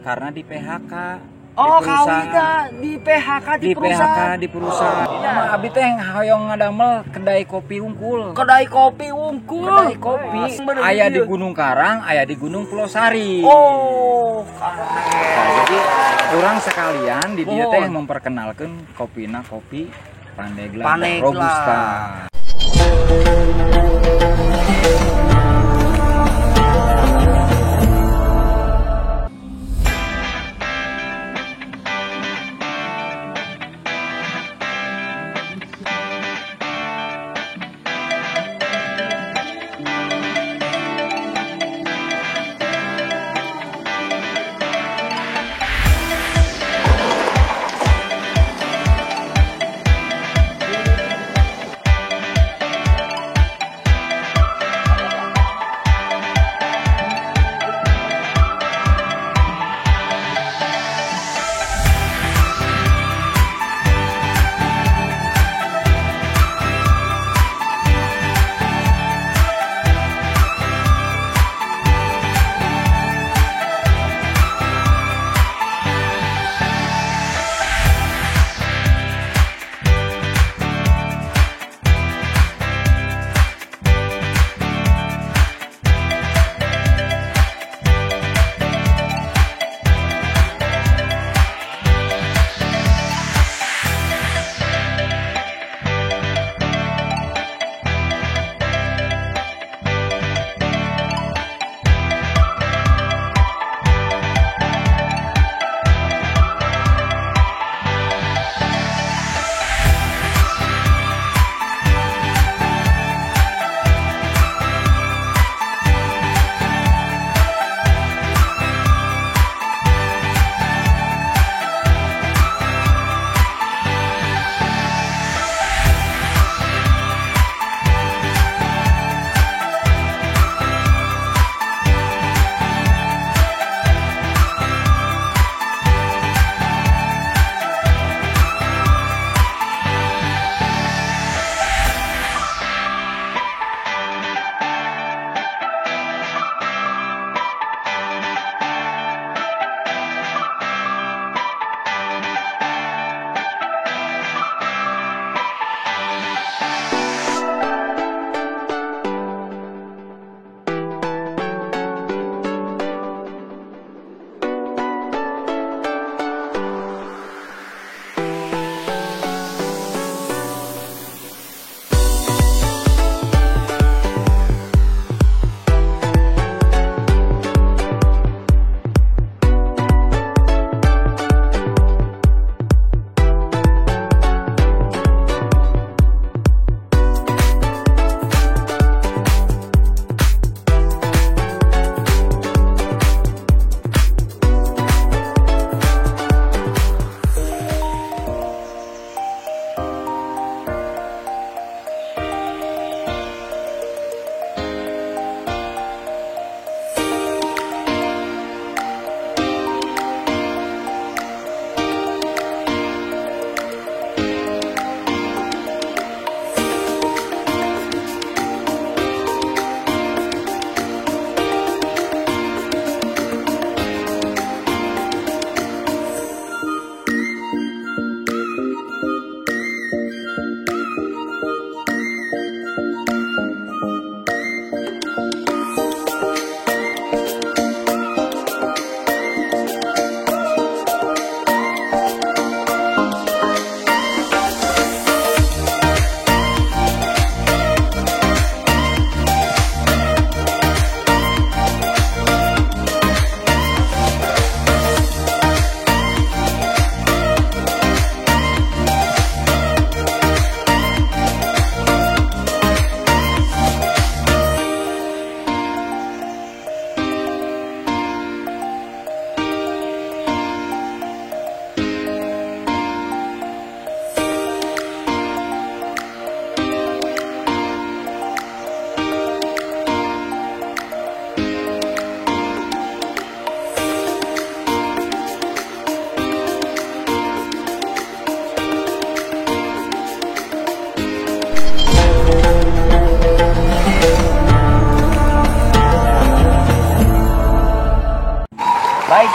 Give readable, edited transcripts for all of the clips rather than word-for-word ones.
Karena di PHK. Oh, kawita di PHK di perusahaan. Di PHK di perusahaan. Oh, iya. Abdi teh hoyong ngadamel kedai kopi wungkul. Kedai kopi wungkul. Kedai kopi. Aya di Gunung Karang, aya di Gunung Pulosari. Oh, keren. Nah, jadi urang sekalian di dieu teh memperkenalkan kopina kopi Pandeglang, Robusta.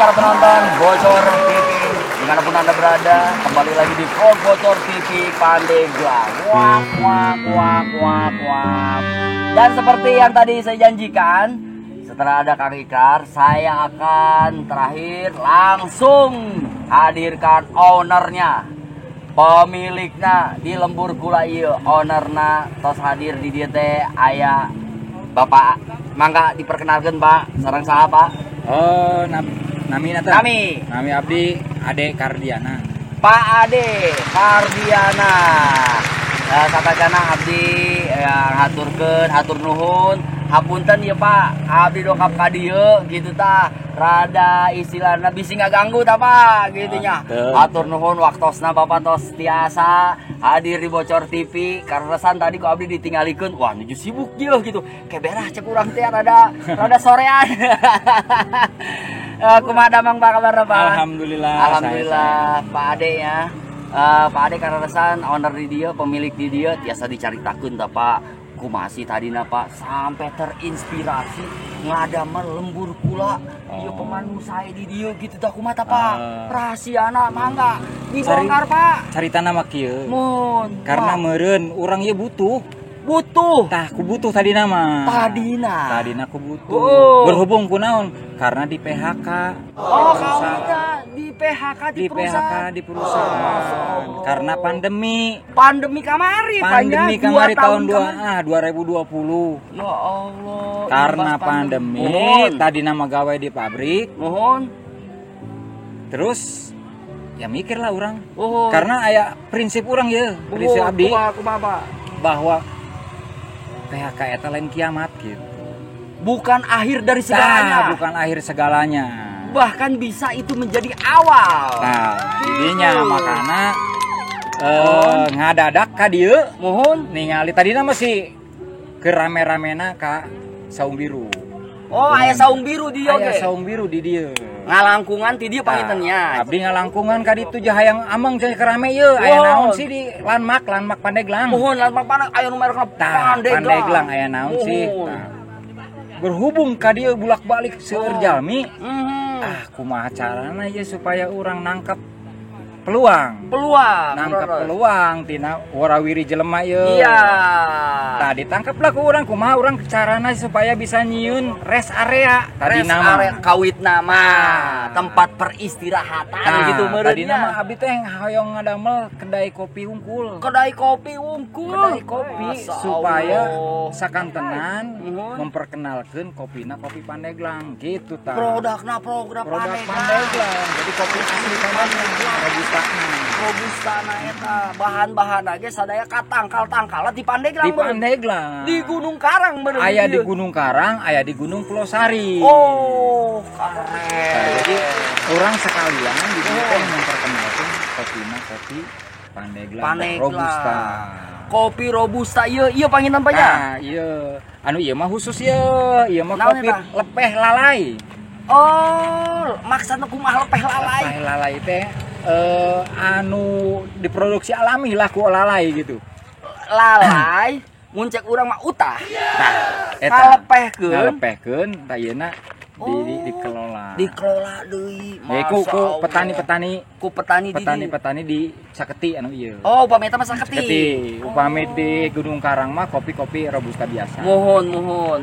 para penonton Bocor TV dimanapun Anda berada, kembali lagi di vlog Bocor TV Pandeglang. Wak wak wak wak wak. Dan seperti yang tadi saya janjikan, setelah ada Kang Ikrar, saya akan terakhir langsung hadirkan ownernya, pemiliknya di Lembur Kula ieu, ownerna tos hadir di dieu teh aya Bapak. Mangga diperkenalkan Pak, sareng saha Pak? Oh, nami nata. Nami. Nami abdi Ade Kardiana. Pak Ade Kardiana. Satacana abdi yang haturkeun hatur nuhun. Hapunten ya Pak, abdi dongkap ka dieu gitu tah. Rada istilahna bisi ngaganggu tah Pak gitu nya. Hatur nuhun waktosna Bapak tos tiasa hadir di Bocor TV karena san tadi ku abdi ditinggalikeun, wah nuju sibuk ieu gitu. Keberah cek urang teh rada rada sorean. Kumaha damang Pak kabarna Pak? Alhamdulillah. Alhamdulillah Pak Ade ya. Pak Ade kaleresan owner di dieu, pemilik di dieu tiasa dicaritakeun tah Pak. Kumaha sih tadina Pak sampai terinspirasi ngadamel Lembur Kula. Ieu pemandu saya di dieu gitu tah kumaha tah Pak? Rahasiana mangga dibongkar Pak. Caritana mah kieu. Mun. Karena meureun urang ieu butuh. Butuh. Tah ku butuh tadina mah. Tadina. Tadina ku butuh. Oh. Berhubung ku naon? Karena di PHK. Oh, kawina di PHK di perusahaan. PHK di perusahaan. Oh, karena pandemi. Pandemi kamari, pandemi kamari tahun 2020. Ya Allah. Karena pandemi, tadina mah gawe di pabrik. Mohon. Terus ya mikirlah urang. Oh. Karena aya prinsip urang ya, prinsip abdi. Kumaha, Pak? Bahwa PHK eta lain kiamat gitu. Bukan akhir dari segalanya. Nah, bukan akhir segalanya. Bahkan bisa itu menjadi awal. Nah, jadinya makana ngadadak ka dieu, mohon ningali tadina masih kerame-ramena ka Saung Biru. Oh, aya Saung Biru di dieu ge. Aya Saung Biru di dieu. Ngalangkungan ti dieu pangintennya. Abdi ngalangkungan ka ditu hayang ameng teh kerame ieu. Aya naon sih di Landmark, Landmark Pandeglang. Mohon Landmark Pandeglang aya nu merekna Pandeglang. Pandeglang aya naon sih. Berhubung ka dieu bulak-balik seueur jalmi. Ah, kumaha carana ieu supaya urang nangkep peluang. Peluang. Nangkep peluang tina warawiri jelema ieu. Iya. Tah ditangkeplah ku urang kumaha urang carana supaya bisa nyieun rest area. Tadi rest nama area kawit nama tempat peristirahatan gitu meureun. Tadi nama abdi teh hoyong ngadamel kedai kopi wungkul. Kedai kopi wungkul. Kedai kopi supaya sakantenan memperkenalkeun kopina kopi Pandeglang gitu tah. Produkna produk Pandeglang. Jadi kopi asli Pandeglang. Robustana eta bahan-bahan ge sadaya katangkal-tangkal di Pandeglang. Di Pandeglang. Di Gunung Karang bener. Aya di Gunung Karang, aya di Gunung Pulosari. Oh, keren. Nah, jadi orang sekalian di dieu teh memperkenalkan kopina kopi Pandeglang, Pandeglang. Robusta. Kopi robusta ieu ieu panginten banyak. Nah, ieu anu ieu mah khusus ieu, ieu mah kopi lepeh lalai. Oh, maksudna kumaha lepeh lalai? Lepeh lalai teh anu diproduksi alami lah ku lalai gitu. Lalai mun cek urang mah utah. Tah, eta ngalepehkeun. Ngalepehkeun tah yeuna dikelola. Dikelola deui. Ku petani-petani, ku petani di petani-petani di Saketi anu ieu. Oh, upami eta mah Saketi. Saketi. Upami di Gunung Karang mah kopi-kopi robusta biasa. Mohon, mohon.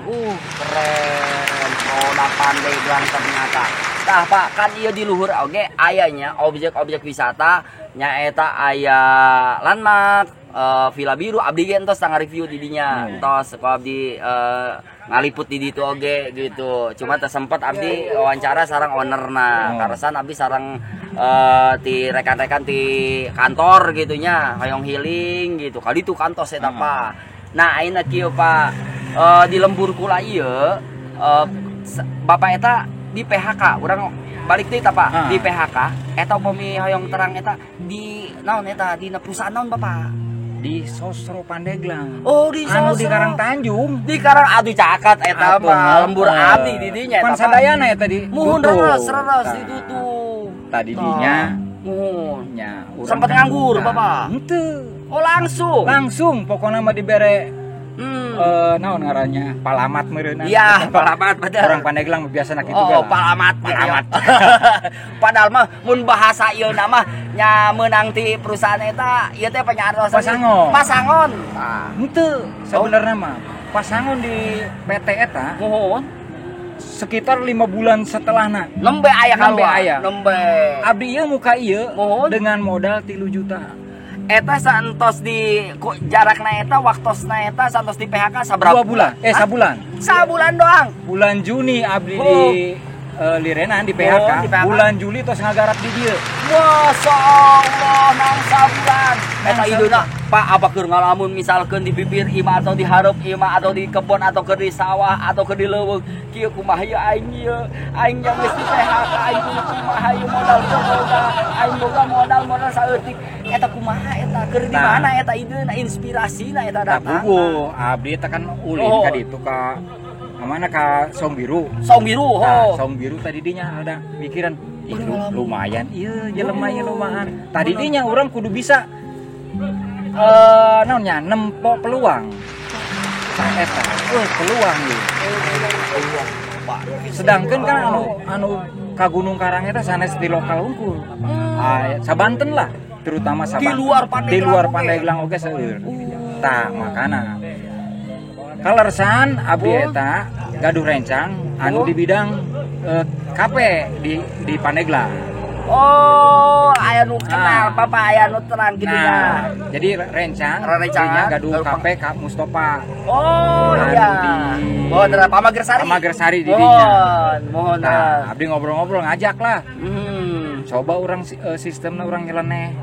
Keren. Produk Pandeglang ternyata. Tah Pak, kan ieu di luhur oge ayanya objek-objek wisata nyaeta aya Landmark, Villa Biru, abdi ge entos tangga review di dinya. Entos ku abdi ngaliput di ditu oge gitu. Cuma teu sempet abdi wawancara sareng ownerna. Karesan abdi sareng ti rekan-rekan ti kantor gitu nya, hoyong healing gitu. Kali itu kantos eta Pak. Nah, ayeuna kieu Pak, di Lembur Kula ieu Bapak eta di PHK, urang balik deui ta Pak, di PHK eta upami hoyong terang eta di naon eta dina perusahaan naon Bapak? Di Sosro Pandeglang. Oh, di Sosro. Anu di Karang Tanjung. Di Karang aduh caket eta mah lembur abdi di dinya eta. Pan sadayana eta di muhun reres reres ditutup. Tadi dinya muhun nya sempet nganggur Bapak. Henteu. Oh, langsung. Langsung pokona mah dibere Naon ngarannya? Palamat meureunna. Iya, palamat bener. Orang Pandeglang biasana kitu ge. Oh, palamat. Palamat. Padahal mah mun bahasa ieu mah nya meunang ti perusahaan eta ieu teh panyarosan. Pasangon. Pasangon. Tah. Henteu sebenarnya mah. Pasangon di PT eta. Muhun. Sekitar 5 bulan setelahna. Nembe aya kaluar. Nembe. Abdi ieu muka ieu dengan modal 3 juta. Eta santos di jarakna eta waktosna eta santos di PHK sabaraha? 2 bulan. Sabulan. Sabulan doang. Bulan Juni abdi di lirenan di PHK. Di PHK. Bulan Juli tos ngagarap di dieu. Masya Allah nang sabulan. Eta iduna Pak apa keur ngalamun misalkeun di bibir imah atau di hareup imah atau di kebon atau keur di sawah atau keur di leuweung kieu kumaha ieu aing ieu aing yang geus di PHK aing kumaha ieu modal boga aing boga modal saeutik eta kumaha eta keur di mana eta ideuna inspirasina eta datang. Tah abdi eta kan ulin ka ditu ka mana ka Saung Biru. Saung Biru, nah, Saung Biru tadi dinya ada mikiran ih lumayan ieu jelema ieu lumayan. Tadi dinya urang kudu bisa naonnya nempo peluang. Tah eta, peluang ieu. Sedangkan kan anu ka Gunung Karang eta sanes di lokal unggul. Sabanten lah, terutama Sabanten. Di luar Pandeglang oge seueur. Tah makana kalersan abdi eta gaduh rencang anu di bidang KP di Pandeglang. Oh, aya nu kenal, Papa aya nu terang gitu ya. Jadi rencang gaduh KP Kak Mustopa. Oh iya. Oh, terang Pamagersari. Pamagersari di dinya. Mohon. Nah, abdi ngobrol-ngobrol ngajak lah. Coba urang sistemna urang nyeleneh.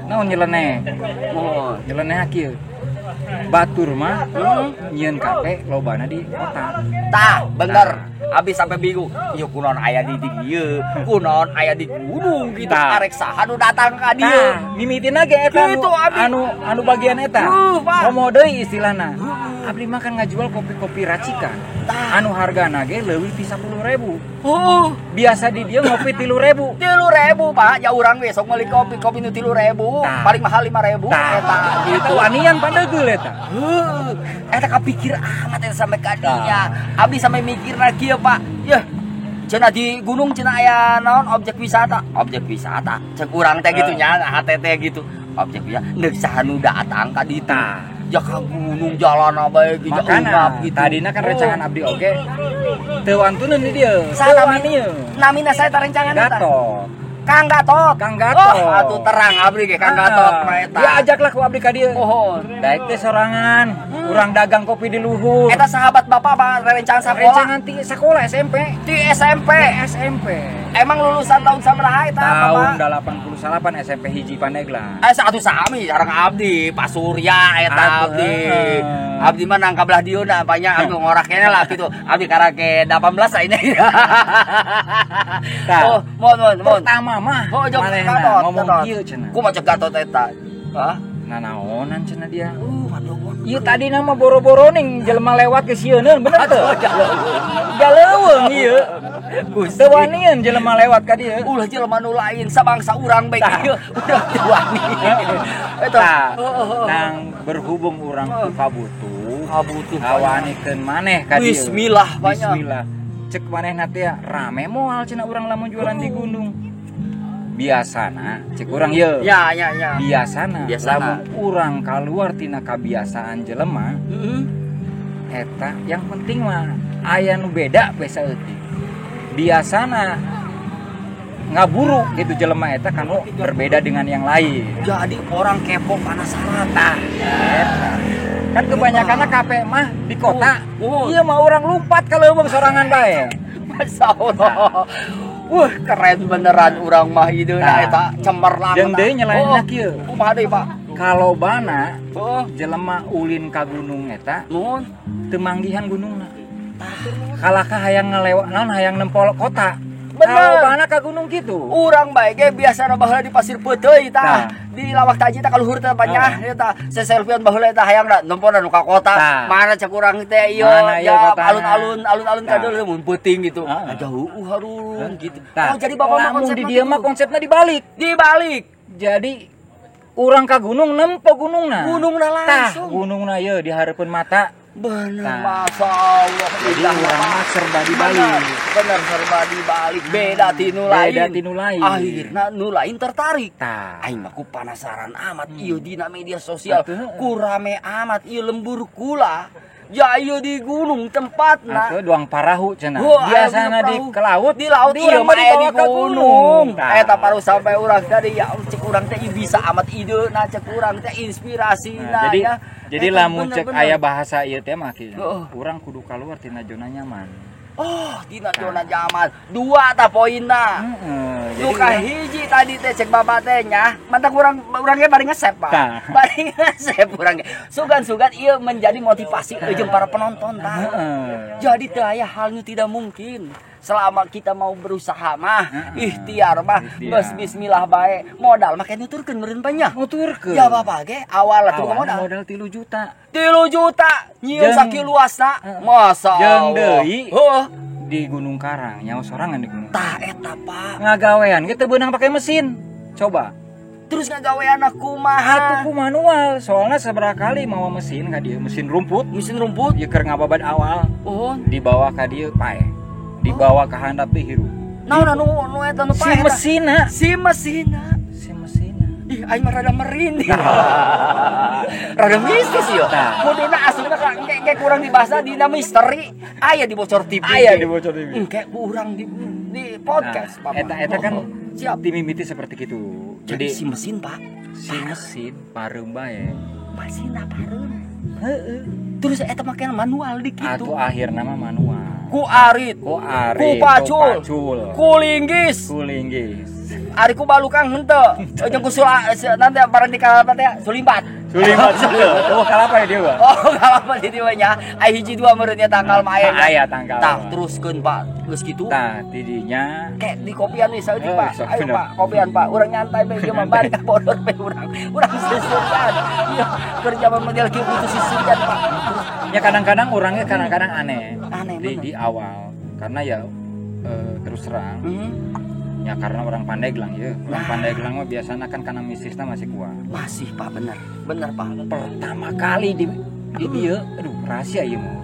Naon nyeleneh? Mohon. Nyeleneh kieu. Batur mah nyieun kape lobana di kota. Tah, bener. Abis sampai bingung. Ieu kunaon aya di dieu, kunaon aya di gunung gitu. Arek saha nu datang ka dieu. Tah, mimitina ge eta gitu, anu bagian eta. Komo deui istilahna. Abdi mah kan ngajual kopi-kopi racikan. Tah. Anu hargana ge leuwih ti 10.000. Biasa di dieu ngopi 3.000. 3.000, Pak. Ya urang we sok meuli kopi, kopi nu 3.000, paling mahal 5.000 eta gitu. Wanian padegeul eta. Eta kapikir amat eta sampai ka dinya. Abdi sampai mikirna kieu, Pak. Yeuh, cenah di gunung cenah aya naon objek wisata. Objek wisata. Cek urang teh gitu nya, hate teh gitu. Objek wisata neuk saha nu datang ka ditu. Ya ka gunung jalan bae gitu ungap gitu. Tadina kan rencangan abdi oge teu wantuneun di dieu. Teu wani namina saya tarencangan eta. Gatot. Kang Gatot. Kang Gatot. Oh, atuh terang abdi ge Kang Gatot mah eta. Ya ajaklah ku abdi ka dieu. Daek teh sorangan, urang dagang kopi di luhur. Eta sahabat bapak apa rerencangan sakola? Rencangan ti sakola SMP. Ti SMP. SMP. Emang lulusan tahun sabaraha eta Tahun 88 SMP hiji Pandeglang. Atuh sami sareng abdi, Pak Surya eta abdi. Abdi mah nang kabelah dieuna banyak anu ngorak kene lah gitu. Abdi karake 18 ayeuna. Oh, mohon. Pertama mah manehna ngomong kieu cenah. Kumaha cek Gatot eta? Hah? Nanaonan cenah dia. Ieu tadi nama boro-boro ning jelema lewat ke sieuneun bener teu? Jaleuweung ieu. Teu wanian jelema lewat ka dieu. Ulah jelema nu lain sabangsa urang bae ieu urang teu wani. Eta. Nang berhubung urang ku kabutuh, ngawanikeun maneh ka dieu. Bismillah banyak. Bismillah. Cek manehna teh rame moal cenah urang lamun jualan di gunung. Biasana cek urang ieu. Ya. Biasana lamun urang kaluar tina kabiasaan jelema, eta yang penting mah aya nu beda we saeutik. Biasana ngaburu gitu jelema eta kanu berbeda dengan yang lain. Jadi orang kepo penasaran. Tah, eta. Kan kebanyakanna kape mah di kota. Ieu mah urang lumpat ka leuweung sorangan bae. Masyaallah. Wah, keren beneran urang mah ideuna eta cemerlang. Jeung deui nyelainna kieu. Kumaha deui, Pak? Kalau bana jelema ulin ka gunung eta, nuhun, teu manggihan gunungna. Kalahkah hayang ngalewat naon hayang nempol kota. Bener. Kalau bana ka gunung kitu. Urang bae ge biasana baheula di Pasir Peuteuy tah. Di Lawak Taji tah ka luhur teh banyak eta seselfian baheula eta hayang da nempona nu ka kota. Mana cek urang teh ieu ya alun-alun ka deuleu mun peuting gitu. Jauh harun gitu. Oh jadi bapak mah konsepna di dieu mah konsepna dibalik. Dibalik. Jadi Urang ka gunung nempo gunungna. Gunungna langsung. Tah, gunungna ye di hareupeun mata. Bener, Masya Allah. Jadi urang mah serba dibalik. Bener, serba dibalik. Beda tinu lain. Beda tinu lain. Akhirna nu lain tertarik. Tah. Aing mah ku penasaran amat ieu dina media sosial. Ku rame amat ieu lembur kula. Ya ieu di gunung tempatna. Atuh duang parahu cenah. Biasana di ke laut, di laut ieu mah dibawa ke gunung. Eta paru sampai urang tadi ya cek urang teh bisa amat ide na cek urang teh inspirasina. Nah, jadi ya. Jadi lamun cek aya bahasa ieu teh mah kieu. Urang kudu kaluar tina zona nyaman. Oh, tina zona nyaman. Dua tah poinna. Heeh. Nu kahiji tadi teh cek bapak teh nya, mantak urang ge bari ngesep, Pak. Bari ngesep urang ge. Sugan-sugan ieu menjadi motivasi jeung para penonton tah. Jadi teu aya hal nu tidak mungkin. Selama kita mau berusaha mah, ikhtiar mah, geus bismillah bae, modal mah ke nuturkeun meureun banyak. Nuturkeun. Ya bapak ge awal atuh modal. Modal 3 juta. 3 juta nyieun sakieu luasna. Masa jeung deui. Heuh. Di Gunung Karang, nyawa sorangan di gunung. Tah eta Pak. Ngagawean ge teu beunang pake mesin. Coba. Terus ngagawean kumaha? Atuh ku manual, soalnya seberapa kali mawa mesin ka dieu, mesin rumput. Mesin rumput ieu keur ngababad awal. Oh, dibawa ka dieu paeh. Dibawa ke handap teh hirup. Naon anu nu eta nu paeh? Si mesinna. Si mesinna. Si mesinna. Ih, aing mah rada merinding. Rada mistis ieu. Kuduna asupna ka engke kurang dibahas dina misteri. Aya dibocor TV. Aya dibocor TV. Engke kurang di podcast, Pak. Eta kan siap timimiti seperti gitu. Jadi si mesin, Pak. Si mesin pareum bae. Mesinna pareum. Heeh. Terus eta make manual di kitu. Atuh akhirna mah manual. Ku arit, ku arit, ku pacul, ku linggis, ku linggis. Ari ku balukang henteu. Jeung ku nanti barang di kalapa teh sulimbat. Sulimbat. Oh, kalapa di dieu. Oh, kalapa di dieu nya. Ai hiji dua meureun nya tanggal mah aya. Aya tanggal. Tah, teruskeun Pak. Geus kitu. Tah, tidinya kek di kopian we saeutik Pak. Ayo Pak, kopian Pak. Urang nyantai bae ieu mah bari ka bodor bae urang. Urang seuseurkan. Ieu kerja mah model kieu butuh sisirian Pak. Ya kadang-kadang orangnya kadang-kadang aneh. Aneh di awal karena ya terus terang ya karena orang Pandeglang ya, orang Pandeglang mah biasanya kan karena mistisnya masih kuat. Masih Pak, bener. Bener Pak. Pertama kali di dia, aduh rahasia ieu mah.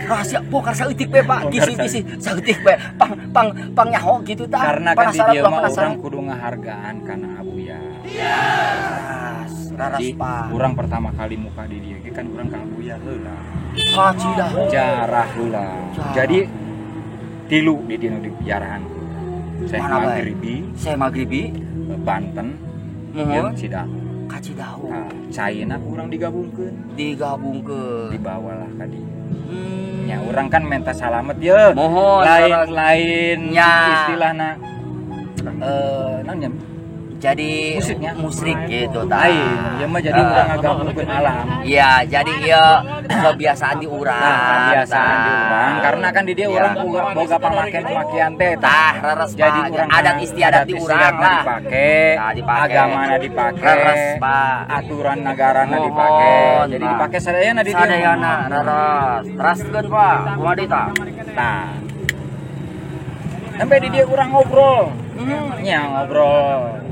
Rahasia bongkar saeutik we Pak, kisi-kisi saeutik we. Pang pang pang nyaho gitu tah. Karena kan di dieu mah orang kudu ngahargaan kana Abuya. Raras Pak. Urang pertama kali muka di dieu ge kan urang ka Abuya heula. Ka Cidahu. Jarah heula. Jadi tilu di dieu di jarahan. Syekh Maghribi, Syekh Maghribi, Banten, jeung Cidahu. Ka Cidahu. Nah, caina kurang digabungkeun. Digabungkeun. Dibawalah ka dieu. Nya urang kan minta salamet ye. Mohon lain-lain istilahna naon nya? Jadi musiknya musrik gitu tah. Ieu mah jadi urang ngagabungkeun alam. Iya, jadi ieu kebiasaan di urang. Nah, kebiasaan di urang karena kan di dieu urang boga pamakean-pamakean teh tah reres. Jadi urang adat istiadat di urang lah dipake, agamana dipake, reres Pak, aturan nagarana dipake. Jadi dipake sadayana di dieu. Sadayana reres. Teraskeun Pak, kumaha deui tah? Tah. Sampai di dieu urang ngobrol. Nya ngobrol.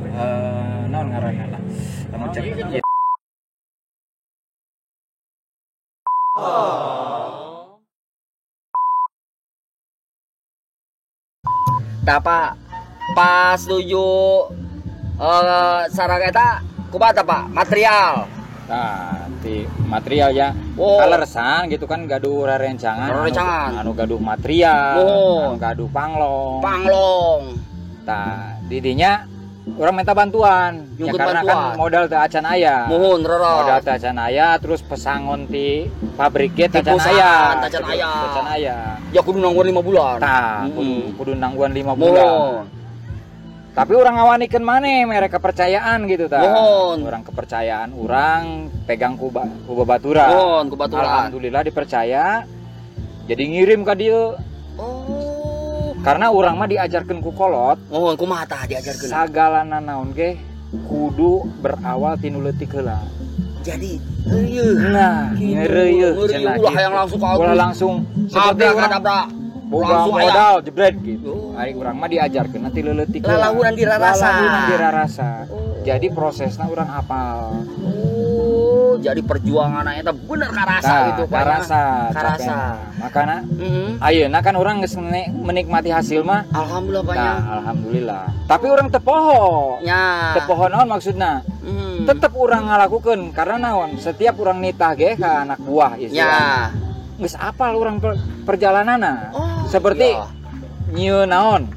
Naon ngaranna lah. Lamun cek ieu. Tah Pak, pas nuju sarang eta kumaha tah Pak? Material. Tah, di material ya. Oh. Kaleresan gitu kan gaduh rerencangan. Anu gaduh material, anu gaduh panglong. Panglong. Tah, didinya orang minta bantuan ya, karena bantuan. Kan modal teu acan aya. Mohon roro. Modal teu acan aya terus pesangon ti pabrik ge teu acan aya. Tacan aya. Tacan aya. Ya kudu nangguan 5 bulan. Tah, kudu nangguan 5 bulan. Tapi urang ngawanikeun maneh mere kepercayaan gitu tah. Mohon. Urang kepercayaan urang pegang ku babaturan. Mohon ku baturan. Alhamdulillah dipercaya. Jadi ngirim ka dieu. Oh. Karena urang mah diajarkeun ku kolot. Oh, kumaha tah diajarkeun? Sagalana naon ge kudu berawal ti nu leutik heula. Jadi, reueuh. Nah, reueuh cenah. Ulah hayang langsung ka ulah langsung seperti urang Boga langsung modal jebret gitu. Ari urang mah diajarkeun nanti leuletik. Lalahunan dirarasa. Lalahunan dirarasa. Jadi prosesna urang apal. Oh, jadi perjuangan eta bener karasa nah, gitu Pak. Karasa, karasa. Makana ayeuna kan urang geus menikmati hasil mah. Alhamdulillah Pak. Nah, alhamdulillah. Tapi urang teu poho. Nya. Teu poho naon maksudna? Tetep urang ngalakukeun karena naon? Setiap urang nitah ge ka anak buah istilahna. Geus apal urang perjalananna. Oh, seperti nyieun naon.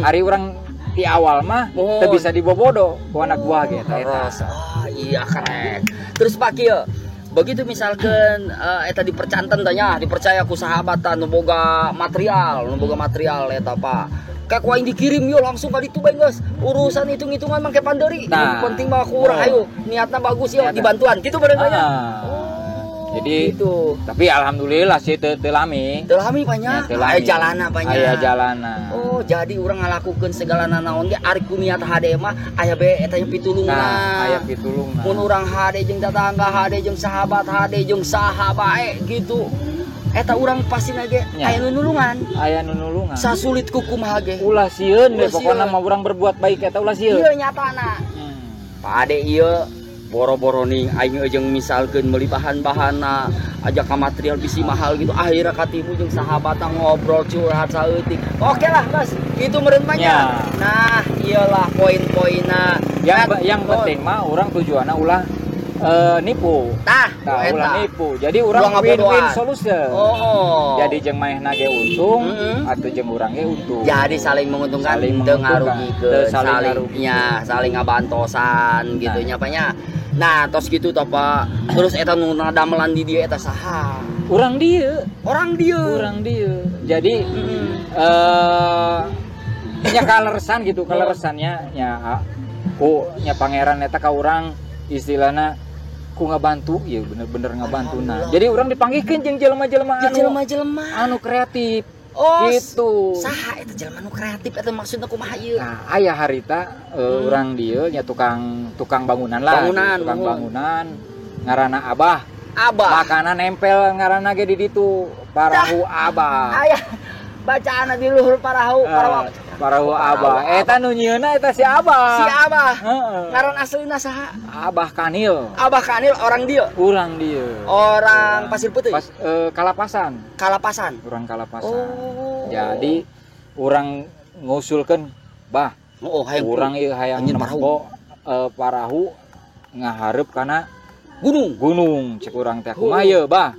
Ari urang di awal mah teu bisa dibobodo ku anak buah ge eta. Oh, iya keren. Terus Pak kieu, begitu misalkan eta dipercanten teh nya, dipercaya ku sahabatan nu boga material, eta Pak. Kayak ku aing dikirim yo langsung ka ditu bae geus. Urusan hitung-hitungan mah ke panderi. Nah, penting mah ku urang ayo niatna bagus yo dibantuan kitu bareng nya. Jadi gitu. Tapi alhamdulillah sih teu lami. Teu lami Pak nya. Aya jalana Pak nya. Aya jalana. Oh, jadi urang ngalakukeun segala nanaon ge ari ku niat hade mah aya bae eta pitulungna. Nah, aya pitulungna. Mun urang hade jeung tetangga, hade jeung sahabat, hade jeung saha bae gitu. Eta urang pastina ge aya nu nulungan. Aya nu nulungan. Sasulit ku kumaha ge. Ulah sieun we pokona mah urang berbuat baik eta ulah sieun. Ieu nyatana. Pak Ade ieu boro-boro nih aing jeung misalkeun meuli bahan-bahanna aja ka material bisi mahal gitu akhirnya katimu jeung sahabatna ngobrol curhat saeutik. Oke lah Mas, itu meureun mah nya. Nah, iyalah poin-poinna. Yang penting mah urang tujuanna ulah nipu. Tah, ulah nipu. Jadi urang win-win solution. Oh. Jadi jeung manehna ge untung atau jeung urang ge untung. Jadi saling menguntungkan, teu ngarugikeun, saling ngabantosan gitu nya Pak nya. Nah, tos gitu toh Pak. Terus eta nu damelan di dieu eta saha? Urang dieu. Orang dieu. Urang dieu. Jadi nya kaleresan gitu, kaleresannya nya ku nya pangeran eta ka urang istilahna ku ngabantu, ya bener-bener ngabantu. Nah, jadi urang dipanggihkeun jeung jelema-jelema anu kreatif. Oh, gitu. Saha eta jelema nu kreatif eta maksudna kumaha ieu? Nah, aya harita urang dieu nya tukang bangunan lah, tukang bangunan ngaranna Abah. Abah. Makana nempel ngaranna ge di ditu, Parahu Abah. Aya bacaanna di luhur parahu, Parahu Abah. Eta nu nyieunna eta si Abah. Si Abah. Ngaran aslina saha? Abah Kanil. Abah Kanil orang dieu. Urang dieu. Orang Pasir Putih. Kalapasan. Kalapasan. Urang Kalapasan. Oh. Jadi urang ngusulkeun, Bah. Oh, hayang urang ieu hayang nempo parahu ngahareup kana gunung. Gunung cek urang teh kumaha ieu, Bah?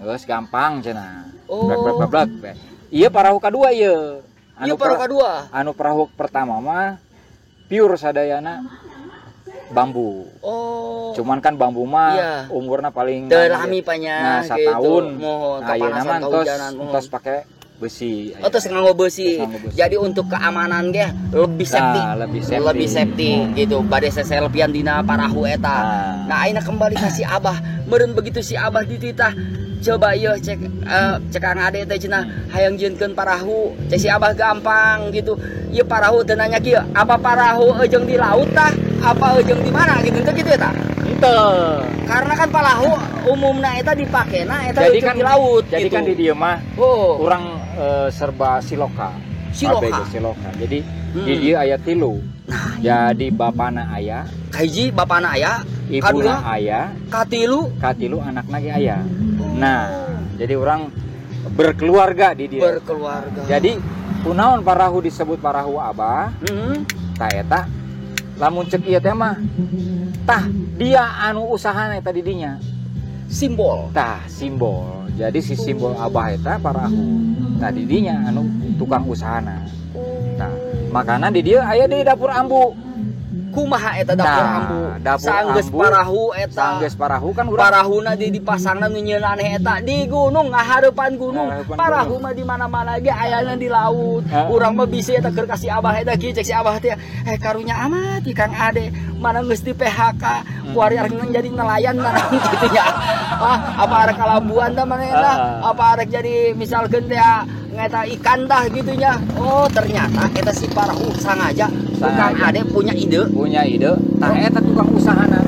Geus gampang cenah. Blak blak blak. Ieu parahu kadua ieu. Anu parahu kadua. Anu parahu pertama mah pure sadayana bambu. Oh. Cuman kan bambu mah umurna paling teu lami Pak nya. Nah, satahun. Mohon nah, kapanasan kahujanan tos pakai besi. Oh, terus nganggo besi. Jadi untuk keamanan ge lebih safety. Nah, lebih safety. Lebih safety gitu. Bade seselpian dina parahu eta. Nah, ayeuna kembali ka si Abah. Meureun begitu si Abah dititah coba ieu cek cek Kang Ade teh cenah hayang jieunkeun parahu cek si Abah gampang gitu. Ieu parahu teu nanya kieu, apa parahu eujeung di laut tah apa eujeung di mana gitu teh kitu eta. Henteu. Karena kan parahu umumna eta dipakena eta eujeung kan, di laut jadi gitu. Kan di dieu mah urang serba siloka. Siloka. Siloka. Jadi di dieu aya 3. Nah, jadi bapana aya, kahiji bapana aya, ibuna aya, katilu anakna ge aya. Nah, jadi orang berkeluarga di dia. Berkeluarga. Jadi kunaon parahu disebut parahu Abah? Tah eta lamun cek ieu teh mah tah dia anu usahana eta di dinya. Simbol. Tah simbol. Jadi si simbol Abah eta parahu. Tah di dinya anu tukang usahana. Tah, makana di dieu aya di dapur ambu. Kumaha eta dapur ambu? Dapur sanggeus ambu, parahu eta. Sanggeus parahu kan urang parahuna di dipasangna nu nyieun aneh eta di gunung ngahareupan gunung. Parahu mah di mana-mana ge ayana di laut. Urang mah bisi eta keur ka si Abah eta kieu cek si Abah teh karunya amat ieu Kang Ade mana geus di PHK kuari arek jadi nelayan mana kitu nya. Ah, apa arek kalabuan tah manehna? Apa arek jadi misalkeun teh ngeta ikan tah gitu nya. Oh, ternyata eta si parahu sangaja tukang Ade punya ide. Punya ide, tah eta tukang usahana.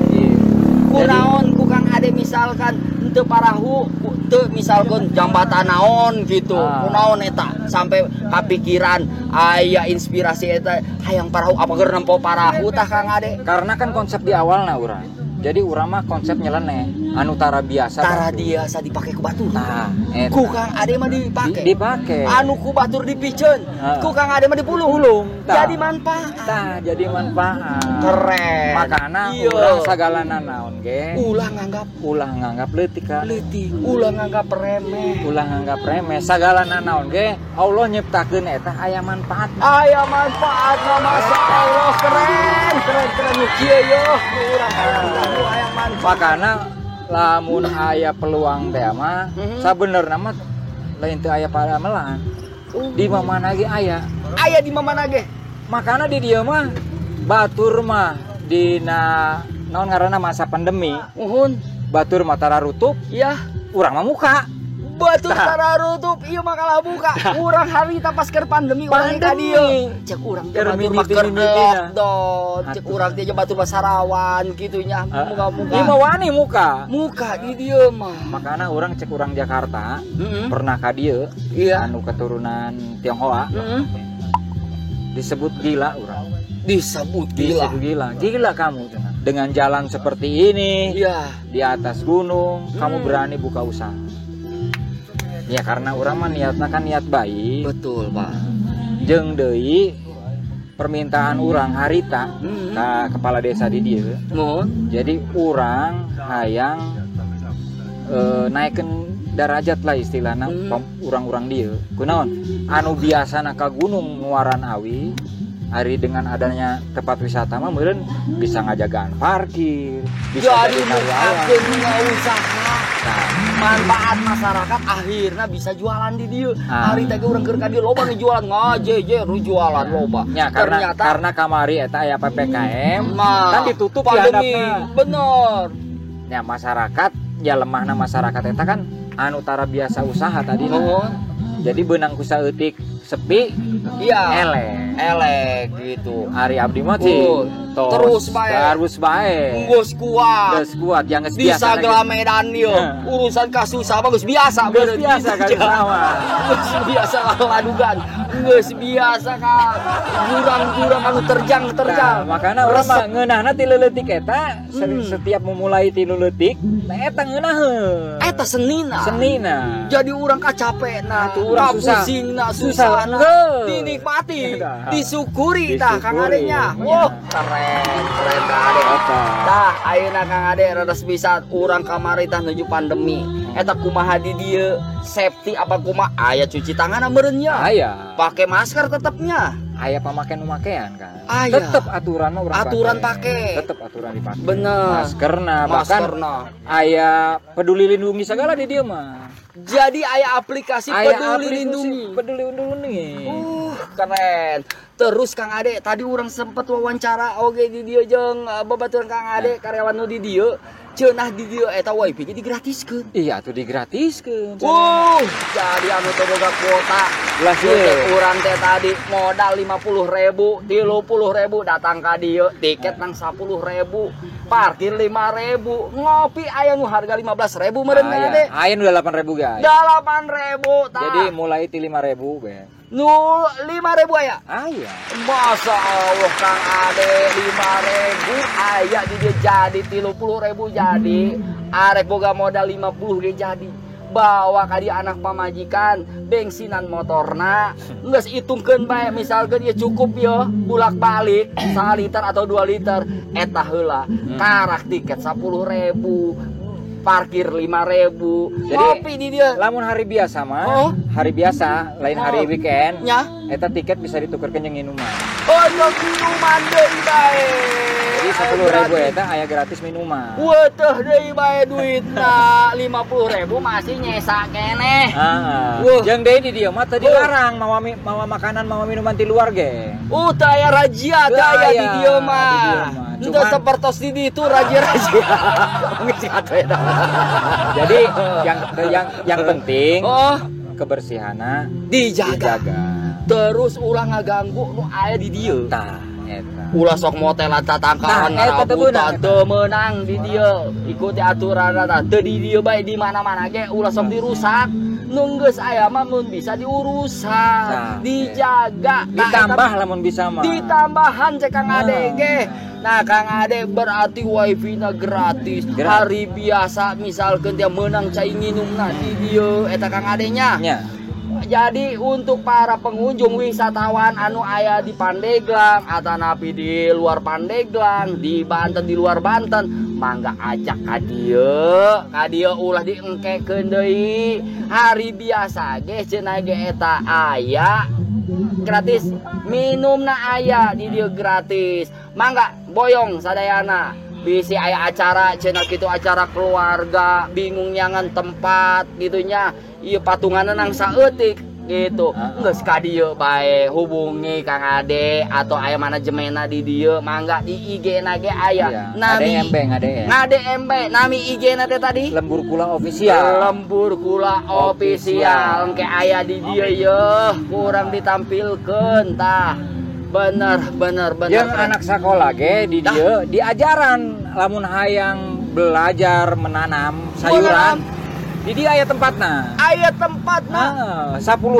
Kunaon ku Kang Kang Ade misalkan henteu parahu teu misalkan jambatan naon gitu. Kunaon eta sampai kapikiran aya inspirasi eta hayang parahu apa keur nempo parahu tah Kang Ade? Karena kan konsep di awalna urang. Jadi urang mah konsep nyeleneh anu tara biasa. Tara biasa dipake ku batur. Tah, ku Kang Ade mah dipake. Dipake. Anu ku batur dipiceun. Ku Kang Ade mah dipulung. Jadi manfaat. Tah, jadi manfaat. Keren. Makana urang sagalana naon ge. Ulah nganggap leutik ka. Leutik. Ulah nganggap remeh. Ulah nganggap remeh. Sagalana naon ge Allah nyiptakeun eta aya manfaat. Aya manfaatna, Masya Allah, keren. Keren keren kieu yo. Urang hayang manfaat. Makana lamun aya peluang teh mah sabenerna mah lain teu aya padamelan. Di mana ge aya. Aya di mana ge. Makana di dieu mah batur mah dina naon ngaranna masa pandemi. Muhun. Batur mah tararutup. Iya. Urang mah muka. Batur tararutup ieu mah kalah buka. Urang harita pas keur pandemi urang ka dieu. Cek urang teh batur mah keur lockdown. Cek urang teh batur mah sarawan kitu nya. Muka-muka. Ieu mah wani muka. Muka di dieu mah. Makana urang cek urang Jakarta pernah ka dieu. Iya. Anu keturunan Tionghoa. Disebut gila urang. Disebut gila. Disebut gila. Gila kamu dengan jalan seperti ini. Iya. Di atas gunung kamu berani buka usaha. Ya karena urang mah niatna kan niat baik. Betul, Pak. Jeung deui permintaan urang harita ka kepala desa di dieu. Nuhun. Jadi urang hayang naikeun derajat lah istilahna urang-urang dieu. Kunaon? Anu biasana ka gunung muaran awi, hari dengan adanya tempat wisata mah meureun bisa ngajagaan parkir, bisa jadi karyawan usaha. Nah, manfaat masyarakat akhirnya bisa jualan di dieu. Hari teh urang keur ka dieu loba nu jualan ngajeje nu jualan loba. Ya, karena kamari eta aya PPKM kan ditutup pandemi. Bener. Ya masyarakat ya lemahna masyarakat eta kan anu tara biasa usaha tadi. Jadi beunang ku saeutik sepi. Iya. Elek. Elek gitu. Ari abdi mah sih terus bae. Terus bae. Geus kuat. Geus kuat yang geus biasa. Bisa gelamedan ieu. Urusan kasusah mah geus biasa. Geus biasa kasusah mah. Geus biasa ladugan. Geus biasa ka jurang-jurang anu terjang-terjang. Nah, makana urang mah ngeunahna ti leuletik eta setiap memulai ti leuletik, nah eta ngeunaheun. Eta senina. Senina. Jadi urang kacapena, urang susah, pusingna, susahna, dinikmati, disyukuri tah Kang Ade nya. Wah, keren, keren Kang Ade. Tah, ayeuna Kang Ade rada bisa urang kamari tah nuju pandemi. Eta kumaha di dieu, safety apa kumaha? Aya cuci tangan meureun nya. Aya. Pakai masker tetepnya. Aya pamakean-pamakean kan. Aya. Tetep aturan mah urang aturan pake. Tetep aturan dipake. Bener. Maskerna bahkan aya peduli lindungi segala di dieu mah. Jadi aya aplikasi aya peduli lindungi. Peduli lindungi. Keren. Terus Kang Ade, tadi urang sempet wawancara oge di dieu jeung babaturan Kang Ade karyawan nu di dieu. Cenah di dieu eta wifi ge digratiskeun. Iya atuh digratiskeun. Jadi anu teu boga kuota. Lah ieu urang teh tadi modal 50.000, 30.000 datang ka dieu, tiket nang 10.000, parkir 5.000, ngopi aya nu harga 15.000 meureun Kang Ade. Aya nu 8.000 ge. 8.000 tah. Jadi mulai ti 5.000 be. Nu 5.000 aya? Aya. Masya Allah Kang Ade 5.000 aya di dia jadi 30.000 jadi. Arek boga modal 50 ge jadi. Bawa ka dia anak pamajikan, bensinan motorna, geus hitungkeun bae misalkeun ieu cukup yo bolak-balik 1 liter atau 2 liter eta heula. Karak tiket 10.000. Parkir 5.000. Jadi ngopi di dia. Lamun hari biasa mah, hari biasa, lain hari weekend, nya, eta tiket bisa ditukerkeun jeung minuman. Oh, jeung minuman deui bae. Jadi 10.000 eta aya gratis minuman. Weuh deui bae duitna 50.000 masih nyesa keneh. Heeh. Jeung deui di dieu mah teu dilarang mawa makanan, mawa minuman ti luar ge. Teu aya razia, teu aya di dieu mah. Cuman sepertos di ditu razia-razia. Jadi yang penting kebersihanna dijaga. Terus ulah ngaganggu nu aya di dieu. Tah. Eta. Ulah sok motelan tatangkalan Nah, eta teu ngarabutan beunang, eta. teu meunang di dieu. Ikuti aturan tah. Teu di dieu bae di mana-mana ge ulah sok dirusak. Nu geus aya mah mun bisa diurusan, Nah, dijaga. Nah, Ditambah eta lamun bisa mah. ditambahan cek Kang Ade Nah. ge. Nah, Kang Ade berarti wifi-na gratis. Gratis. Hari biasa misalkan dia menang cai nginumna di dieu eta Kang Ade nya. Nya. Jadi untuk para pengunjung wisatawan anu aya di Pandeglang atanapi di luar Pandeglang, di Banten, di luar Banten, mangga ajak ka dieu, ka dieu ulah diengkekeun deui. Hari biasa ge cenah ge eta aya gratis, minumna aya di dieu gratis. Mangga boyong sadayana. Bisi aya acara cenah kitu, acara keluarga, bingung nyangan tempat gitunya, ieu patunganna nang saeutik gitu. Geus ka dieu bae, hubungi Kang Ade atau aya manajemenna di dieu, mangga di IG na ge aya. Iya. Nami ADMB, ngadm. Ngadm bae, nami IG na teh tadi Lembur Kula Official. Lembur Kula Official engke aya di dieu ye, kurang ditampilkeun tah. Bener bener bener. Yang anak sekolah ge di dieu diajaran lamun hayang belajar menanam sayuran. Di dieu aya tempatna. Aya tempatna. Ah, 10.000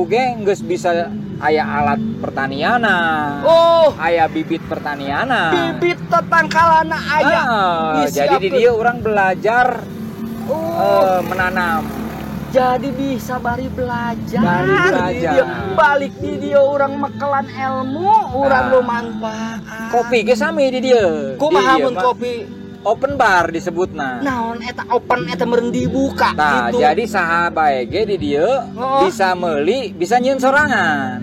ge geus bisa aya alat pertaniana. Oh, Aya bibit pertaniana. Bibit tetangkalana aya. Ah, jadi di Disiapkeun. dieu orang belajar menanam. Jadi bisa bari belajar. Bari Di belajar. dieu. Balik di dieu urang mekelan ilmu, urang Nah. nu manfaat. Kopi ge sami di dieu. Kumaha Di dieu mun mah kopi? Open bar disebutna. Naon eta open eta meureun dibuka Nah, gitu. jadi saha bae ge di dieu bisa meuli, bisa nyieun sorangan.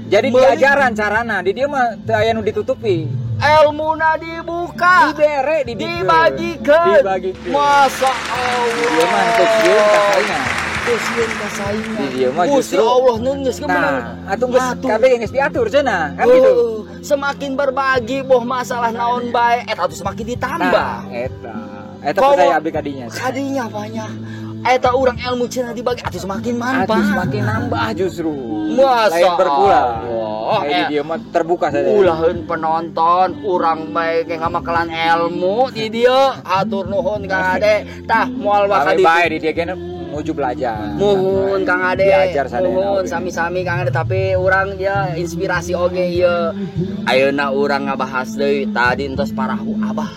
Jadi Meuli. diajaran carana, di dieu mah teu aya nu ditutupi. Elmuna dibuka. Dibere, dibikeun. Dibagikeun. Dibagikeun. Masa Allah. Di dieu mah teu sieun kasaingan. Teu sieun kasaingan. Di dieu mah Gusti justru Allah nu geus kemenang. Nah, atuh geus Atuh. kabeh geus diatur cenah, kan gitu. Oh, semakin berbagi boh masalah naon bae eta tuh semakin ditambah. Nah, eta. Eta Komo- percaya abdi kadinya. Kadinya banyak. Eta urang ilmu cenah dibagi atuh semakin manfaat. Atuh semakin nambah justru. Masa Lain berkurang. Allah. Kayak di dieu mah terbuka saja. Ulaheun penonton urang bae ge ngamakelan ilmu di dieu. Hatur nuhun Kang Ade. Tah moal waka Bae di bae di dieu ge nuju belajar. Muhun Kang Ade. Diajar sadayana Muhun oge. sami-sami Kang Ade, tapi urang ya inspirasi oge ieu. Ayeuna urang ngabahas deui tadi entos parahu abah.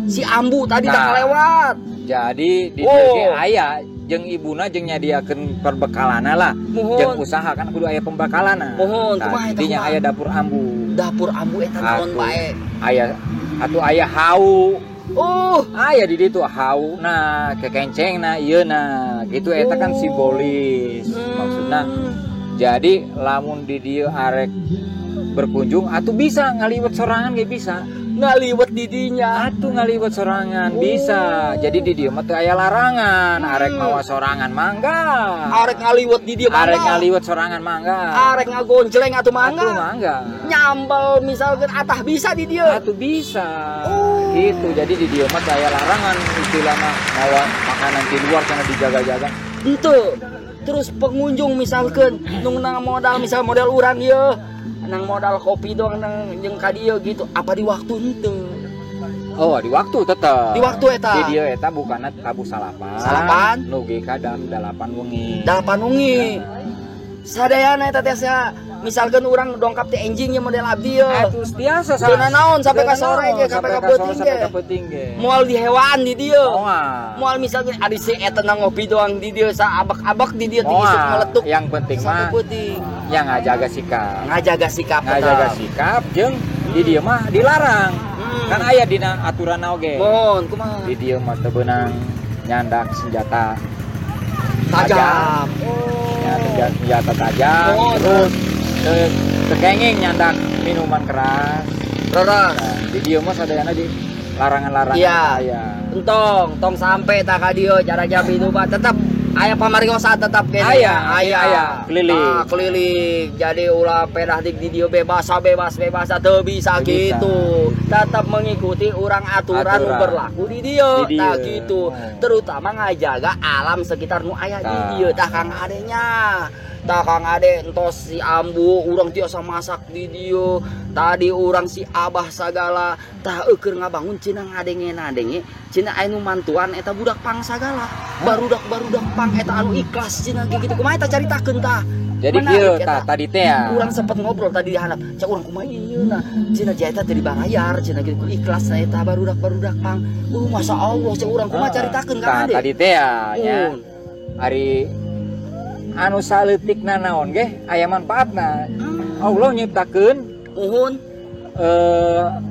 Si Ambu tadi tak Nah. lewat. Jadi di Oh. dieu ge aya jeung ibuna jeung nyadiakeun perbekalana lah. Muhun. Jeung usaha kan kudu aya pembekalana. Muhun, Nah, kumaha eta, dinya kumaha? aya dapur ambu. Dapur Ambu eta naon Atuh. bae? Aya atuh aya hau. Aya di ditu hau nah kekenceng nah ieu nah gitu eta kan simbolis maksudna. Jadi lamun di dieu arek berkunjung atuh bisa ngaliwet sorangan ge bisa. Ngaliwet di dinya. Atuh ngaliwet sorangan bisa. Jadi di dieu mah teu aya larangan, arek mawa sorangan mangga. Arek ngaliwet di dieu Arek mangga. ngaliwet sorangan mangga. Arek ngagonjleng atuh mangga. Atuh mangga. Nyambel misalkan atah bisa di dieu. Atuh bisa. Gitu. Jadi di dieu mah teu aya larangan istilah mah mawa makanan di luar karena dijaga-jaga. Henteu. Terus pengunjung misalkan nung nang modal misal modal urang ieu nang modal kopi doang nang jeung ka dieu gitu. Apa di waktu henteu? Oh, di waktu tetep. Di waktu eta. Di dieu eta bukanna tabuh salapan. Salapan. Nu ge ka jam 8 wengi. 8 wengi. Sadayana eta teh sia misalkan urang dongkap teh enjing model abdi ye. Atuh tiasa Teu nanaon sampai ka sore ge, sampai ka peuting sampai ge. ka peuting ge. Moal dihewaan di dieu. Moal. Moal misalkan adi si eta na ngopi doang di dieu saabak-abak di dieu ti isuk Moal. meletuk. Yang penting Sampai mah peuting. yang ngajaga sikap. Ngajaga sikap Ngajaga tetap. sikap jeung di dieu mah dilarang. Kan aya dina aturan oge. Mohon kumaha? Di dieu mah teu beunang nyandak senjata Tajam. Ya, senjata tajam. Oh, terus teu kenging nyandak minuman keras. Terus. Nah, di dieu mah sadayana di larangan-larangan Iya. aya. Entong, tong sampai tak ka dieu cara jamin mah tetep aya pamariosa tetep kene. Aya, aya, aya. Keliling. Nah, keliling. Jadi ulah pedah di dieu bebas bebas bebas teu bisa Teu bisa. gitu. Tetep mengikuti urang aturan nu Aturan. berlaku di dieu. Di dieu. Tah gitu. Oh. Terutama ngajaga alam sekitar nu aya di Tah. dieu tah Kang Adenya. Tah Kang Ade entos si ambu urang tiasa masak di dieu. Tadi urang si abah sagala tah eueur ngabangun cenah ngadenge-nadenge cenah aya nu mantuan eta budak pang sagala. Barudak-barudak pang eta anu ikhlas cenah gitu. Kumaha eta caritakeun tah? Jadi kieu tah tadi teh ya. Urang sempet ngobrol tadi di handap. Cak urang kumaha ieu na. Cenah eta teh dibayar cenah kitu ikhlas na eta barudak-barudak pang. Masa Allah cak urang kumaha caritakeun Kang Ade. Tadi teh ya nya. Ari anu saleutikna naon ge aya manfaatna. Allah nyiptakeun muhun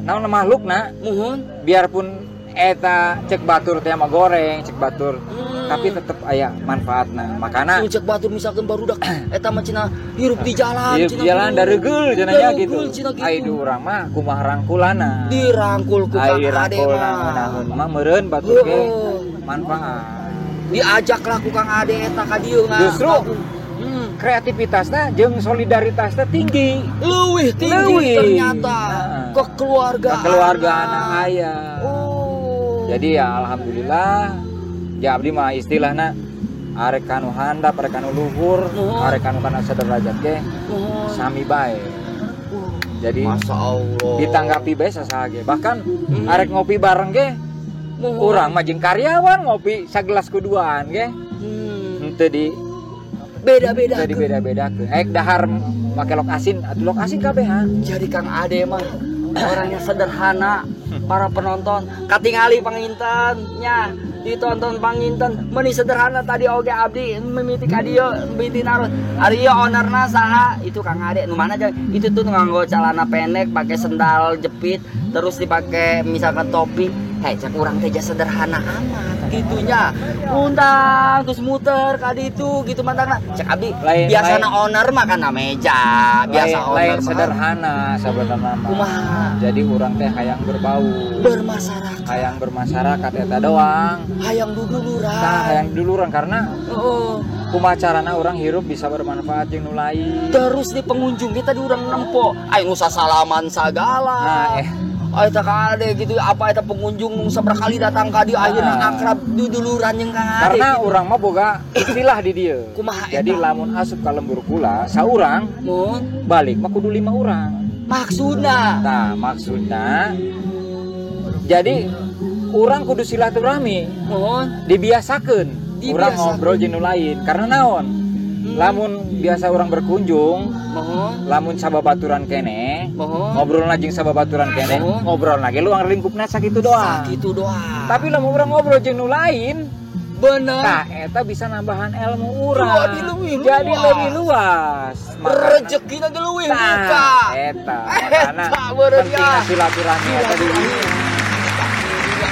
naon makhlukna muhun biarpun eta cek batur teh mah goreng cek batur tapi tetep aya manfaatna. Makana cek batur misalkan barudak eta mah cenah hirup di jalan hirup di jalan daregeul cenah nya gitu. Ai di urang mah kumaha rangkulana dirangkul ku Kang Ade mah mah meureun batur ge manfaat. Diajaklah ku Kang Ade eta ka dieu justru kreativitasna jeung solidaritasna tinggi. Leuwih tinggi ternyata. Kekeluargaan aya. Jadi ya alhamdulillah ya abdi mah istilahna arek kanu handap, arek kanu luhur, arek kanu kana saderajat ge sami bae. Jadi Masya Allah. Ditanggapi bae sasaha ge. Bahkan arek ngopi bareng ge urang mah jeung karyawan ngopi sagelas kuduaan ge. Henteu di beda-beda. Jadi beda-bedakeun. Ek dahar make lok asin, atuh lok asin kabehan. Jadi Kang Ade mah orangnya sederhana, para penonton katingali panginten nya ditonton panginten meuni sederhana tadi oge abdi mimiti ka dieu mimiti naros ari ieu ownerna saha itu Kang Ade nu mana itu tuh nganggo celana pendek pakai sendal jepit terus dipakai misalkan topi. Hei cek urang teh sederhana amat gitunya undang terus muter ka ditu gitu mantangna cek abdi biasana owner mah kana meja biasa owner lain sederhana sabenerna mah kumaha jadi urang teh hayang berbau bermasyarakat hayang bermasyarakat eta doang hayang duduluran tah hayang duduluran karena kumaha carana urang hirup bisa bermanfaat jeung nu lain terus di pengunjung kita di urang nempo aya nu sasalaman sagala nah eta Kang Ade gitu apa eta pengunjung nu sabaraha kali datang ka dieu akhirna akrab duduluran jeung Kang Ade karena gitu. Urang mah boga istilah di dieu kumaha jadi lamun asup ka lembur kula saurang mun balik mah kudu 5 urang maksudna tah maksudna jadi urang kudu silaturahmi mun dibiasakeun urang ngobrol jeung nu lain karena naon lamun biasa orang berkunjung mohon lamun sababaturan kene mohon ngobrol jeung sababaturan kene ngobrol lagi luang lingkupna sakitu doang sakitu doang tapi lamun urang ngobrol jeung nu lain bener tah eta bisa nambahan ilmu urang jadi lebih luas rezekina ge leuwih buka eta makana pentingna silaturahmi eta di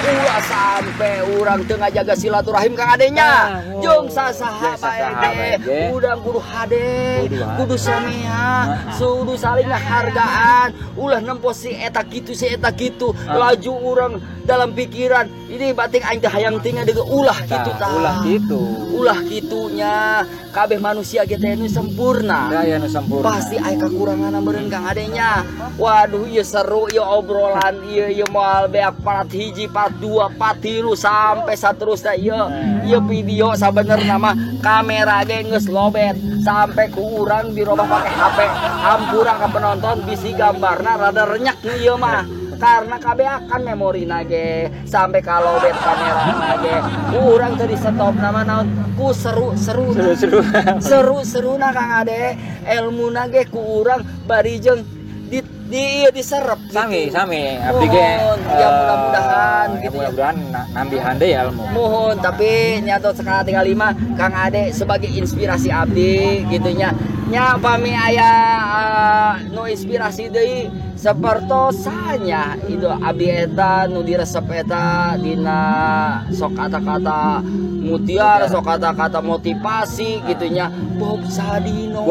ulah sampai urang teu ngajaga silaturahim Kang Adenya jeung sasaha bae ge urang kudu hade kudu somea kudu saling ngahargaan ulah nempo si eta kitu laju urang dalam pikiran ini bating aing teh hayang tinggal deui ulah kitu tah ulah kitu ulah kitunya kabeh manusia ge teh nu sempurna ya nu sempurna pasti aya kakuranganna meureun Kang Adenya waduh ieu seru ieu obrolan ieu ieu moal beak part 1 part 2 part 3 sampai saterusna ieu ieu video sabenerna mah kamera ge geus lobet sampai ku urang dirobah pake HP hampura ka penonton bisi gambarna rada renyak nu ieu mah karena kabeh akan memorina ge sampai kalau bet kamera ge urang teu di stop nama naon ku seru-seru seru-seruna Kang Ade elmuna ge ku urang bari jeung di diserap sami gitu. Sami abdi ge ya mudah-mudahan gitu ya, mudah-mudahan nambihan deui ilmu mohon tapi nyato sekali tinggal 5 Kang Ade sebagai inspirasi abdi gitunya nya pami aya nu inspirasi deui sapertosanya itu abdi eta nu diresep eta dina sok kata-kata mutiara sok kata-kata motivasi gitunya Bob Sadino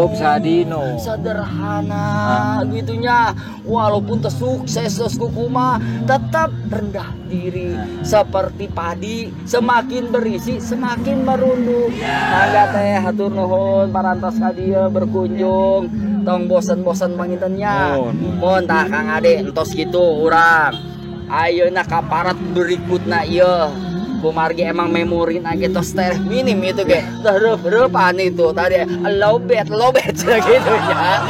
sederhana gitunya walaupun sukses terus kukuma tetap rendah diri seperti padi semakin berisi semakin merunduk. Mangga teh hatur nuhun parantos ka dieu berkunjung tong bosen-bosen pangintennya mun tah Kang Ade entos kitu urang ayeuna ka parat berikutna ieu Kumargi emang memori ge tos teh minim itu ge. Reup-reupan itu tadi lobet gitu ya.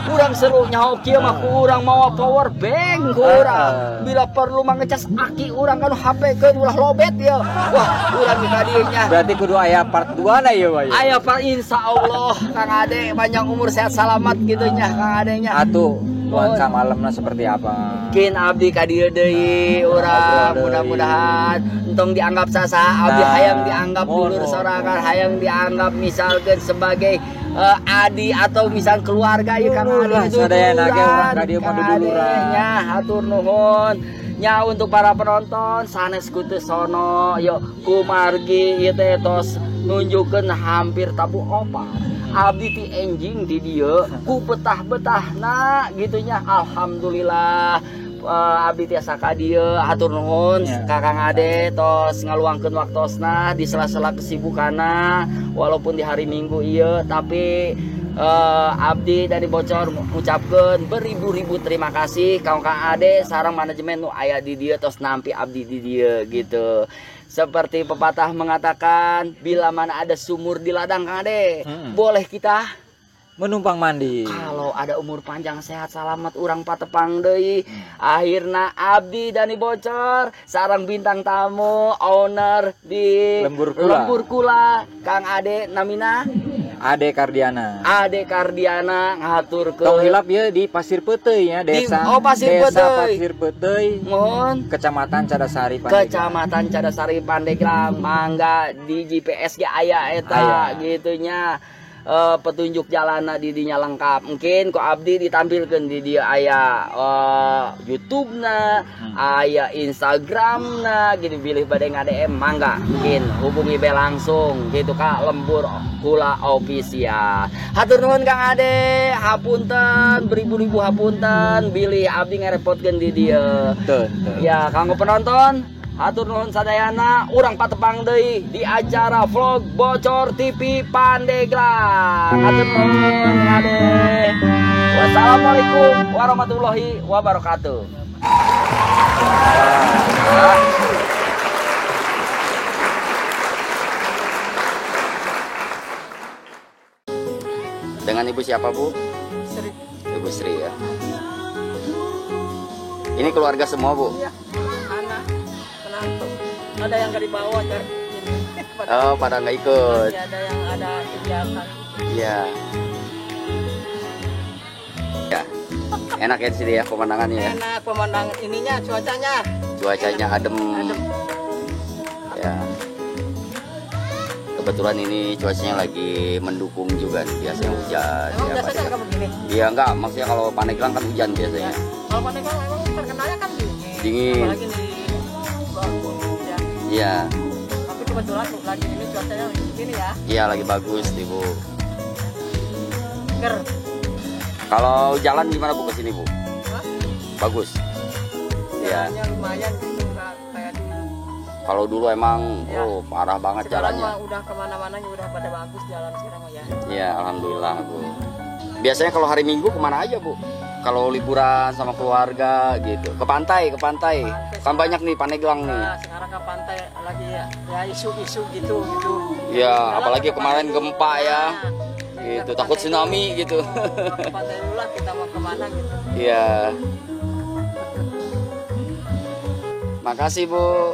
Kurang seru nyaho kieu mah kurang mawa power bank kurang. Bila perlu mah ngecas aki urang kan HP keun ulah lobet ya. Wah, urang ka dieu nya. Berarti kudu aya part 2 na ieu mah. Aya part insyaallah Kang Ade panjang umur sehat salamat gitu nya Kang Ade nya. Atuh nuansa malamna seperti apa? Mungkin abdi ka dieu deui urang mudah-mudahan entong dianggap sasaha abdi hayang dianggap dulur sorangan, hayang dianggap misalkan sebagai adi atau misal keluarga ieu Kang Ade sadayana ge urang ka dieu mah duduluran nya hatur nuhun nya untuk para penonton sanes kutu sono yo kumargi ieu teh tos nunjukkeun hampir tabu opat abdi ti enjing di dieu ku betah-betahna gitu nya alhamdulillah. Abdi tiasa ka dieu hatur nuhun ka Kang Ade tos ngaluangkeun waktosna di sela-sela kesibukanna walaupun di hari Minggu ieu tapi abdi dari Bocor ngucapkeun beribu-ribu terima kasih ka Kang Ade sareng manajemen nu aya di dieu tos nampi abdi di dieu gitu. Seperti pepatah mengatakan bila mana ada sumur di ladang Kang Ade, boleh kita menumpang mandi. Kalau ada umur panjang sehat selamat urang patepang deui. Akhirna abdi Dani Bocor sareng bintang tamu owner di Lembur Kula. Lembur Kula Kang Ade namina Ade Kardiana. Ade Kardiana ngaturkeun. Tong hilap ieu di Pasir Peuteuy nya desa. Oh, Pasir Peuteuy. Desa Pasir Peuteuy. Mohon. Kecamatan Cadasari Pandeglang. Kecamatan Cadasari Pandeglang mangga di GPS ge aya eta gitu nya. Petunjuk jalanna di dinya lengkap. Mungkin ku abdi ditampilkeun di dieu aya YouTube-na, aya Instagram-na, gitu bilih bade nga-DM mangga mungkin hubungi be langsung gitu ka Lembur Kula Official. Hatur nuhun Kang Ade, hapunten beribu-ribu hapunten bilih abdi ngarepotkeun di dieu. Ya kanggo penonton hatur nuhun sadayana, urang patepang deui di acara vlog Bocor TV Pandeglang. Hatur nuhun Ade. Wassalamualaikum warahmatullahi wabarakatuh. Dengan ibu siapa, Bu? Sri. Ibu Sri ya. Ini keluarga semua, Bu? Iya. Ada yang nggak dibawa dari oh, pada nggak ikut. Masih ada yang ada kegiatan. Iya. Ya. Enak ya di sini ya pemandangannya ya. Enak pemandangan ininya, cuacanya. Cuacanya adem. Adem. Ya. Kebetulan ini cuacanya lagi mendukung juga nih, biasanya hujan. Emang ya, biasanya nggak begini? Iya enggak, maksudnya kalau Pandeglang kan hujan biasanya. Ya. Kalau Pandeglang emang terkenalnya kan dingin. Dingin. Apalagi di Iya. Tapi kebetulan lagi ini cuacanya lagi begini ya. Iya, lagi bagus nih, Bu. Ger. Kalau jalan gimana, Bu, ke sini, Bu? Hah? Bagus. Iya. Lumayan gitu, nggak kayak dulu. Kalau dulu emang ya. Oh, parah banget sekarang jalannya. Sekarang udah kemana-mana udah pada bagus jalan sekarang ya. Iya, alhamdulillah, Bu. Biasanya kalau hari Minggu kemana aja, Bu? Kalau liburan sama keluarga gitu, ke pantai, ke pantai. Kan banyak nih Pandeglang nih. Nah, sekarang ke pantai lagi ya, ya isu-isu gitu gitu. Ya, apalagi kemarin gempa ya. Nah, gitu, takut tsunami gitu. Ke pantai dulu lah kita mau kemana gitu. Iya. Makasih, Bu.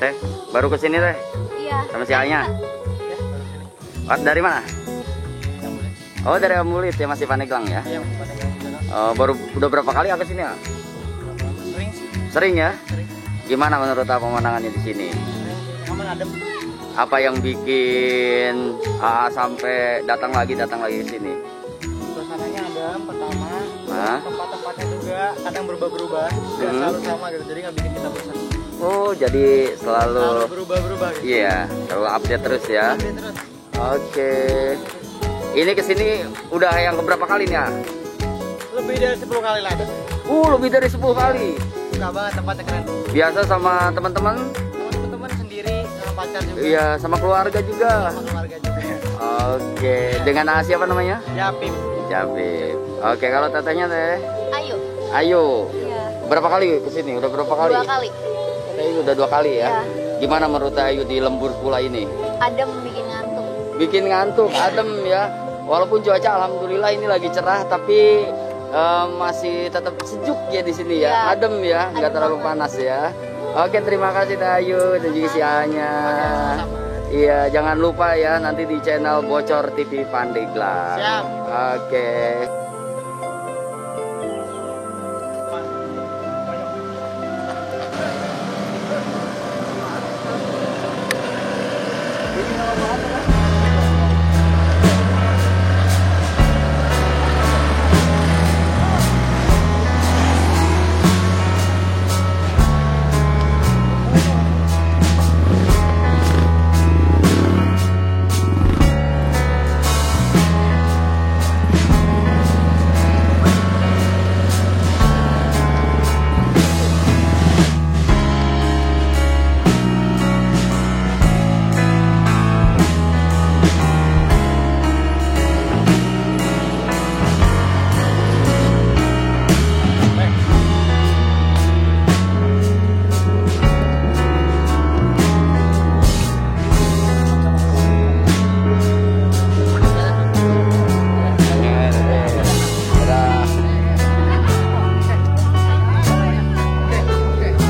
Teh, baru ke sini, Teh? Iya. Sama si A-nya? Ya, dari mana? Oh, dari Amulit ya, masih Pandeglang ya? Iya, masih Pandeglang. Oh, baru udah berapa kali ke sini ya? Sering sih. Sering ya? Sering. Gimana menurut apa pemandangannya di sini? Aman, adem. Apa yang bikin AA sampai datang lagi ke sini? Suasananya adem pertama. Hah? Tempat-tempatnya juga kadang berubah-berubah, nggak selalu sama gitu, jadi nggak bikin kita bosan. Oh, jadi selalu berubah-berubah gitu. Iya, selalu update terus ya. Update terus. Oke. Ini kesini udah yang keberapa kali nih ya? Lebih dari 10 kali lah. Lebih dari 10 kali. Suka banget tempatnya, keren. Biasa sama teman-teman? Sama teman-teman sendiri, sama pacar juga. Iya, sama keluarga juga. Sama keluarga juga. Oke, dengan siapa namanya? Japim. Japim. Oke, kalau tetehnya Teh? Ayu. Ayu. Iya. Berapa kali kesini? Udah berapa kali? 2 kali. Teh Ayu udah 2 kali ya? Ya. Gimana menurut Teh Ayu di Lembur Kula ini? Adem, bikin ngantuk. Bikin ngantuk, adem ya. Walaupun cuaca alhamdulillah ini lagi cerah, tapi masih tetap sejuk ya di sini ya. Ya. Adem ya, nggak terlalu panas ya. Oke, terima kasih Teh Ayu dan juga si Anya. Iya, jangan lupa ya nanti di channel Bocor TV Pandeglang. Siap. Oke.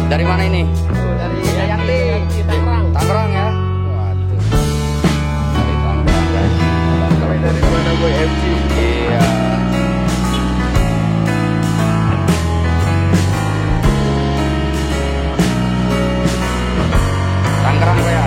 Dari mana ini? Dari Tangerang. Tangerang ya? Waduh. Dari Tangerang guys. Kami dari Buana Boy FC. Iya. Tangerang ya.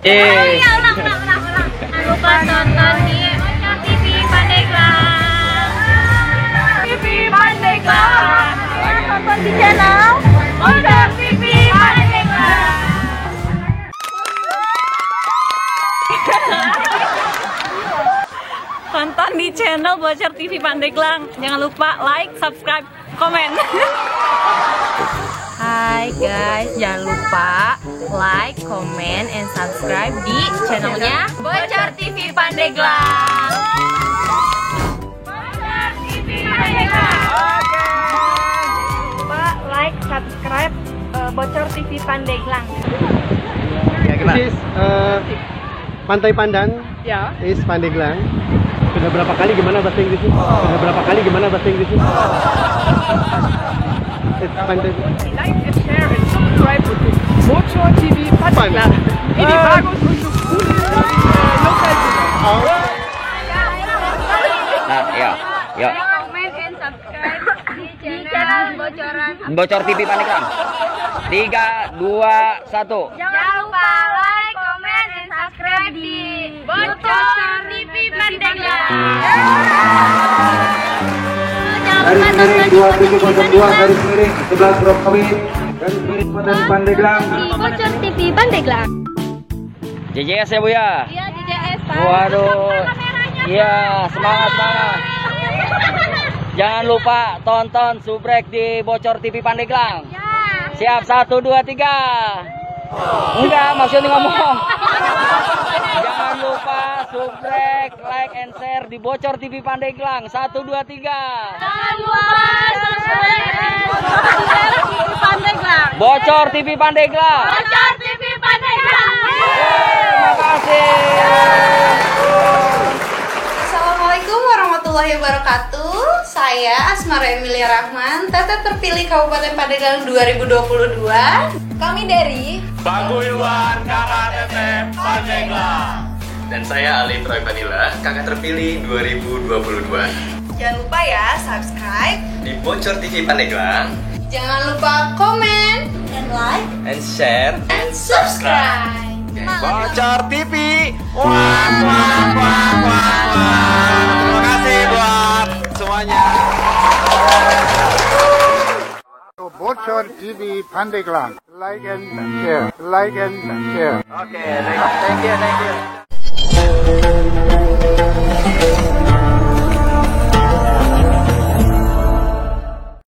Oh iya, ulang. Jangan lupa nonton di Bocor TV Pandeglang. TV Pandeglang. Nonton di channel Bocor TV Pandeglang. Tonton di channel Bocor TV Pandeglang. Jangan lupa like, subscribe, komen. Hai guys, jangan lupa like, comment, and subscribe di channelnya Bocor TV Pandeglang. Bocor TV Pandeglang. Oke. Lupa like, subscribe Bocor TV Pandeglang. This is Pantai Pandan. Ya. Is Pandeglang. Sudah berapa kali gimana bahasa Inggrisnya? Sudah berapa kali gimana bahasa Inggrisnya? It's Pantai. Like and share and subscribe to Bocor TV Pandeglang. Ini bagus untuk lokal juga. Nah, ya. Ya. Comment and subscribe di channel Bocoran Bocor TV Pandeglang. 3, 2, 1. Jangan lupa like, comment, and subscribe di Bocor TV Pandeglang. Garis miring 2702 garis miring 11 Rokawi garis miring Pandeglang. Di Bocor TV Pandeglang. JJS ya Bu ya? Iya, JJS Pak. Waduh. Iya, semangat semangat. Jangan lupa tonton subrek di Bocor TV Pandeglang. Ya. Siap, 1, 2, 3. Enggak, maksudnya ngomong. Jangan lupa subrek, like and share di Bocor TV Pandeglang. 1, 2, 3. Jangan lupa subscribe TV Pandeglang. Bocor TV Pandeglang. Bocor TV Pandeglang. Terima kasih. Assalamualaikum warahmatullahi wabarakatuh. Saya Asmara Emilia Rahman, Teteh terpilih Kabupaten Pandeglang 2022. Kami dari Paguyuban KKTP Pandeglang. Dan saya Alif Roy Vanilla, kakak terpilih 2022. Jangan lupa ya subscribe di Bocor TV Pandeglang. Jangan lupa komen and like and share and subscribe. Bocor TV. Wah wah wah wah wah. Terima kasih buat semuanya. Bocor TV Pandeglang. Like and share. Like and share. Oke, thank you, thank you.